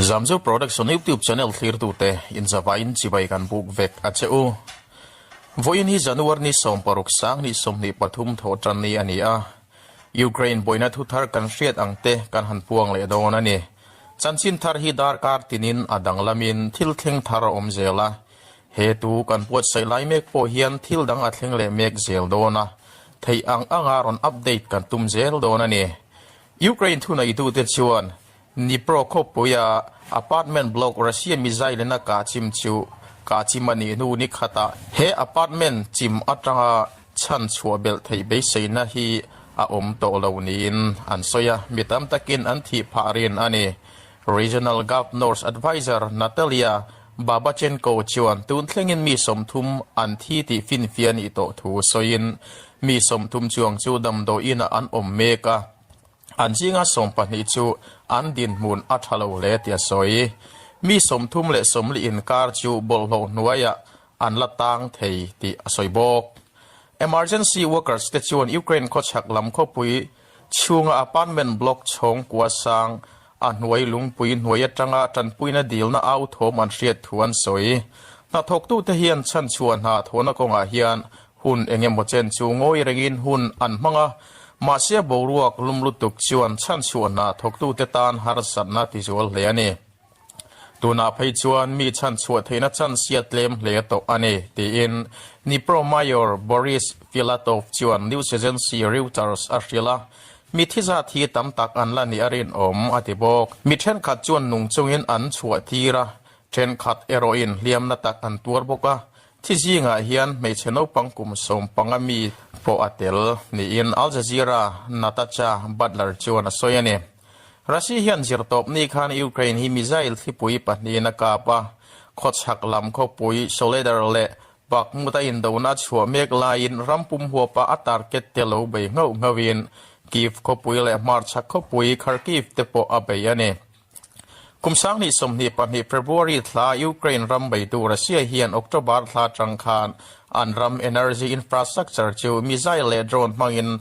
Zamzo Production YouTube channel thlirtute inzavain chibai kan buk vek a che u. Vawiin hi January ni 16 sang ni 23 thawh tan ni a ni a. Ukraine buaina thu thar kan hriat ang te kan han puang leh dawn a ni. Chanchin thar hi darkar tinin a danglamin thil thleng thar a awm zel a. He tu kan buatsaih lai mek pawh hian thil dang a thleng leh mek zel dawn a. Theih ang anga rawn update kan tum zel dawn a ni. Ukraine thuneitute chuan Dnipro khawpuia apartment block Russia missile in a kah chim chu kah chim a nih hnu ni khatah he apartment chim atanga chhan chhuah belh theih beiseina hi a awm tawh lo niin an sawi a, mi tam takin an thih phah rin a ni. Regional Governor's Adviser Natalia Babachenko chuan tun thlengin mi 30 an thi tih finfia nih tawh thu sawiin mi 30 chuang chu damdawiinah an awm mek a. An zinga 12 chu an dinhmun a tha lo hle tih a sawi. Mi 30 leh 40 inkar chu bawlhhlawh hnuaiah an la tang thei tih a sawi bawk. Emergency workers te chuan Ukraine khawchhak lam khawpui chhunga apartment block chhawng kua sang a hnuai lungpui hnuai atanga tanpuina dilna au thawm an hriat thu an sawi. Hnathawktute hian chhanchhuah hna thawhna kawngah hian Hun eng emaw chen chu ngawi rengin hun an hmang a, mahse boruak lum lutuk chuan chhanchhuah hna thawktute tan harsatna ti zual hle a ni. Tunah phei chuan mi chhanchhuah theihna chansia tlem hle tawh a ni, tiin Dnipro Mayor Boris Filatov chuan news agency Reuters a hrilh a. Mi thi zat hi tam tak an la nih a rinawm, a ti bawk. Mi thenkhat chuan nung chungin an chhuah tir a, thenkhat erawhin hliamna tak an tuar bawk a, Thi zingah hian hmeichhe naupang kum 15 mi pawh a tel niin Al Jazeera Natacha Butler chuan a sawi a ni. Russia hian zirtawpni khan Ukraine hi missile thlipui pahnihin a kap a, khawchhak lam khawpui Soledar leh Bakhmut a indona a chhuah mek laiin ram pum huapa a target te lo bei nghauh nghauhin Kyiv khawpui leh hmarchhak khawpui Kharkiv te pawh a bei a ni. Kum 2022 February thla Ukraine ram beitu Russia hian October thla atang khan an ram energy infrastructure chu missile leh drone hmangin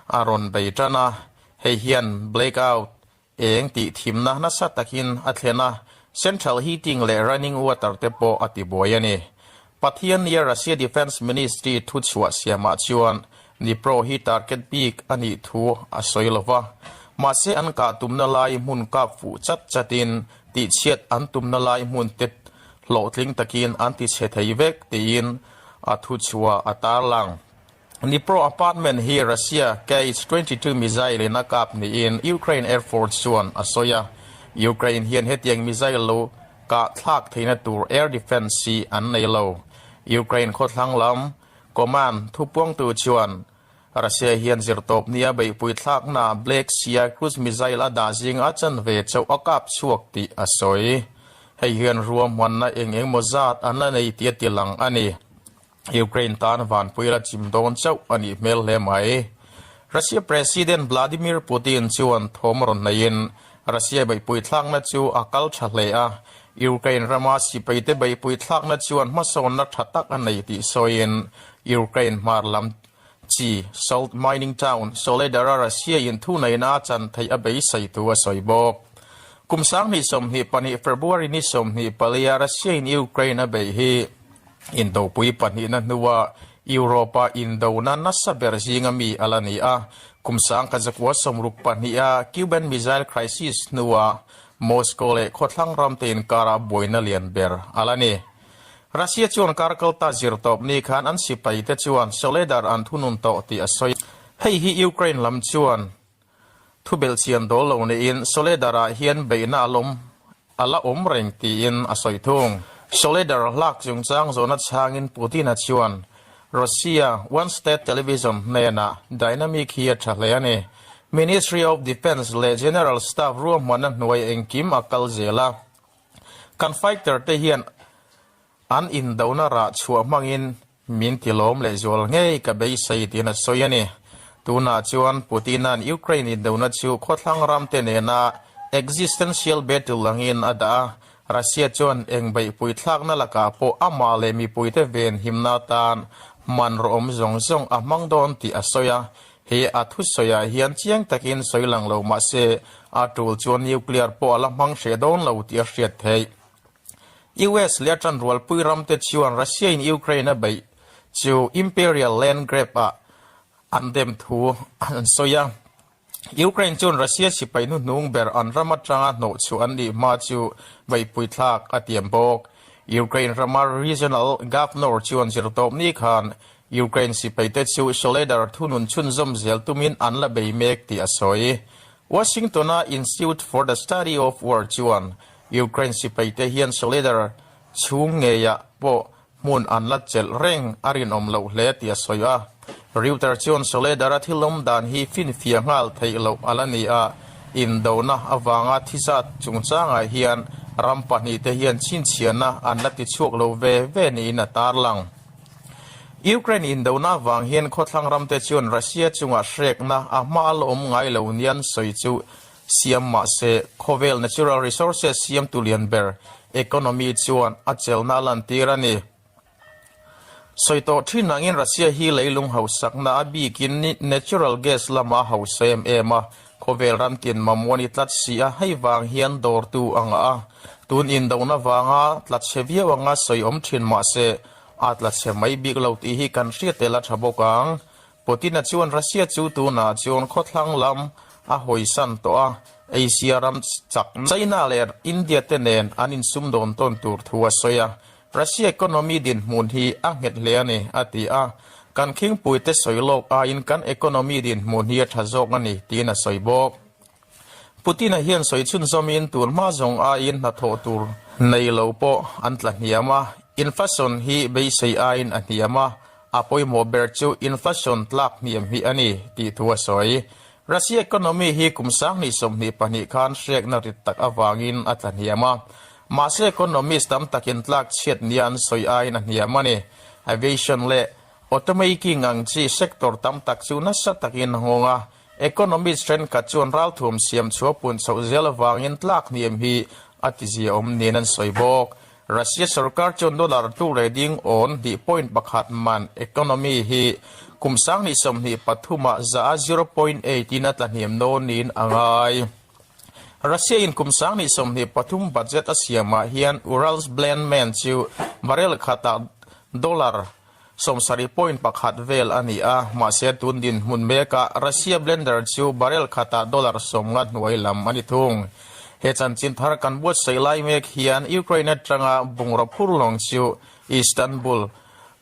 a rawn bei tan a. Hei hian blackout eng tih thimna nasa takin a thlen a, central heating leh running water te pawh a tibuai a ni. Pathian nia Russia Defence Ministry thuchhuah siamah chuan Dnipro hi target bik a nih thu a sawi lo va, mahse an kah tumna lai hmun kap fuh chat chatin tihchhiat an tumna lai hmun te hlawhtling takin an tichhe thei vek tiin a thuchhuah a tarlang. Dnipro apartment hi Russia Kh-22 missile in a kap niin Ukraine Air Force chuan a sawi a, Ukraine hian hetiang missile lo kah thlak theihna tur air defence hi an nei lo. Ukraine khawthlang lam Command thupuangtu chuan Russia hian zirtawp nia beihpui thlakna Black Sea cruise missile a dah zing a chanve chauh a kap chhuak tih a sawi. Hei hian ruahmanna eng engemaw zat an la nei tih a ti lang a ni. Ukraine tan vanpui la chim dawn chauh a nih hmel hle mai. Russia President Vladimir Putin chuan thawm rawn neiin Russia beihpui thlakna chu a kal tha hle a, Ukraine rama sipaite beihpui thlakna chuan hmasawnna tha tak a nei tih sawiin Ukraine hmar lam chi salt mining town Soledar-a Russia in thuneihna a chan theih a beisei thu a sawi bawk. Kum 2022 February ni 24 a Russia in Ukraine a beih hi indopui pahnihna hnua Europe-a indona nasa ber zinga mi a la ni a. Kum 1962 a Cuban Missile Crisis hnua Moscow leh khawthlang ramte inkara buaina lian ber a la ni. Russia chuan karkalta zirtawpni khan an sipaite chuan Soledar an thunun tawh tih a sawi. Hei hi Ukraine lam chuan thubelhchian dawl lo niin Soledar-ah hian beihna a lawm a la awm reng tiin a sawi thung. Soledar hlak chungchang zawhna chhangin Putin-a chuan Russia One State Television hnenah dynamic hi a tha hle a ni. Ministry of Defence leh General Staff ruahmanna hnuai engkim a kal zel a. Kan fighter te hian an indona rah chhuah hmangin min tilawm leh zual ngei ka beisei tiin a sawi a ni. Tunah chuan Putin-a'n Ukraine indona chu khawthlang ram te nena existential battle angin a dah a, Russia chuan eng beihpui thlakna lakah pawh amah leh mipuite ven himna atan hmanraw awm zawng zawng a hmang dawn tih a sawi a. He a thusawiah hian chiang takin sawi lang lo mah se, a tul chuan nuclear pawh a la hmang hreh dawn lo tih a hriat theih. US leh a tanrualpui ramte chuan Russia in Ukraine a beih chu imperial land grab ah an dem thu an sawi a. Ukraine chuan Russia sipai hnuhnung ber an ram atanga hnawhchhuah an nih hma chu beihpui thlak a tiam bawk. Ukraine rama regional governor chuan zirtawpni khan Ukraine sipaite chu Soledar thunun chhunzawm zel tumin an la bei mek tih a sawi. Washington-a Institute for the Study of War chuan Ukraine sipaite hian Soledar chhung ngeiah pawh hmun an la chelh reng a rinawm loh hle tih a sawi a. Reuters chuan Soledar-a thil awm dan hi finfiah nghal theih loh a la ni a, indona avanga thizat chungchangah hian ram pahnihte hian chhinchhiahna an la tichhuak lo ve ve niin a tarlang. Ukraine indona avang hian khawthlang ramte chuan Russia chungah hrekna a hma a la awm ngai lo nian sawi chu siam mah se, khawvel natural resources siamtu lian ber economy chuan a chelna a lantir a ni. Sawi tawh thin angin Russia hi leilung hausakna a bikin natural gas lama a hausa em em a, khawvel ram tin mamawh a ni tlat si a, hei vang hian dawrtu a ngah a, tun indona vanga tla chhe viau anga sawi awm thin mah se, a tla chhe mai bik lo tih hi kan hriat tel a tha bawk ang. Putin-a chuan Russia chu tunah chuan khawthlang lam a hawisan tawh a, Asia ram chak China leh India te nen an insumdawn tawn tur thu a sawi a, Russia economy dinhmun hi a nghet hle a ni, a ti a. Kan khingpuite sawi lawk aiin kan economy dinhmun hi a tha zawk a ni, tiin a sawi bawk. Putin-a hian sawi chhunzawmin tun hma zawng aiin hnathawh tur nei lo pawh an tla hniam a, inflation hi beisei aiin a hniam a, a pawimawh ber chu inflation tlak hniam hi a ni, tih thu a sawi. Russia economy hi kum 2022 khan hrekna rit tak avangin a tla hniam a, mahse economist tam takin tlak chhiat nia an sawi aiin a hniam a ni. Aviation leh automaking ang chi sector tam tak chu nasa takin a nghawng a, Economist thenkhat chuan ralthuam siam chhuah pun chhoh zel avangin tlak hniam hi a tizia awm niin an sawi bawk. Russia sorkar chuan dollar tu leh ding awn hnih point pakhat man economy hi kum 2023 ah za a 0.8 in a tla hniam dawn niin a ngai. Russia in kum 2023 budget a siamah hian Urals blend man chu barrel khatah dollar 70.1 vel a ni a, mahse tun dinhmun mekah Russia blender chu barrel khatah dollar 50 hnuai lam a ni thung. He chanchin thar kan buatsaih lai mek hian Ukraine atanga bungraw phur lawng chu Istanbul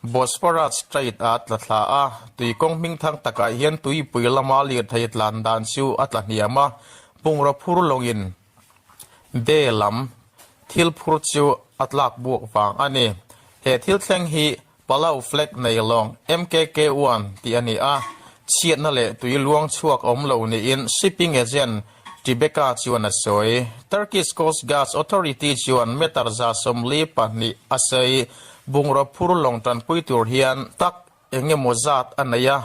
Bosphorus Strait ah tla thla a, tui kawng hmingthang takah hian tuipui lama lirthei tlan dan chu a tla hniam a, bungraw phur lawngin Be lam thil phur chu a tlak buak vang a ni. He thil thleng hi Palau flag nei lawng MKK-1 tih a ni a, chhiatna leh tui luang chhuak awm lo niin shipping agent Tribeca chuan a sawi. Turkish Coast Guard Authority chuan meter 42 a sei bungraw phur lawng tanpui tur hian tak Eng emaw zat a nei a,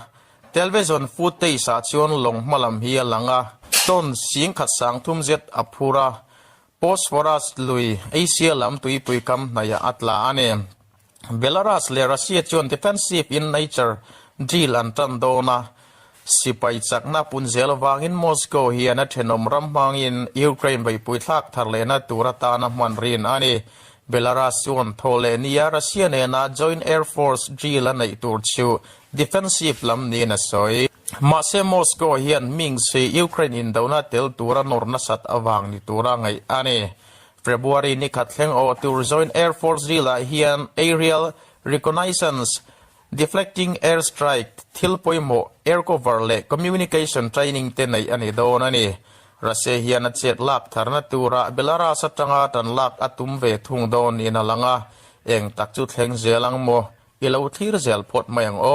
television footage ah chuan lawng hma lam hi a lang a, ton 1030 zet a phur a, Bosphorus lui Asia lam tuipui kam hnaihah a tla a ni. Belarus leh Russia chuan defensive in nature drill an tan dawn a, sipai chakna pun zel avangin Moscow hian a thenawm ram hmangin Ukraine beihpui thlak thar lehna tur atana hman rin a ni. Belarus chuan thaw leh nia Russia nena Joint Air Force drill a neih tur chu defensive lam niin a sawi. Mahse Moscow hian Minsk hi Ukraine indona tel tura nawr nasat avang ni tura ngaih a ni. February ni khat thleng awh tur Joint Air Force drill ah hian aerial reconnaissance, deflecting air strike, thil pawimawh, air cover leh communication training te neih a ni dawn a ni. Russia hian a chet lak tharna turah Belarus atanga tan lak a tum ve thung dawn niin a lang a, eng tak chu thleng zel ang maw? I lo thlir zel phawt mai ang aw.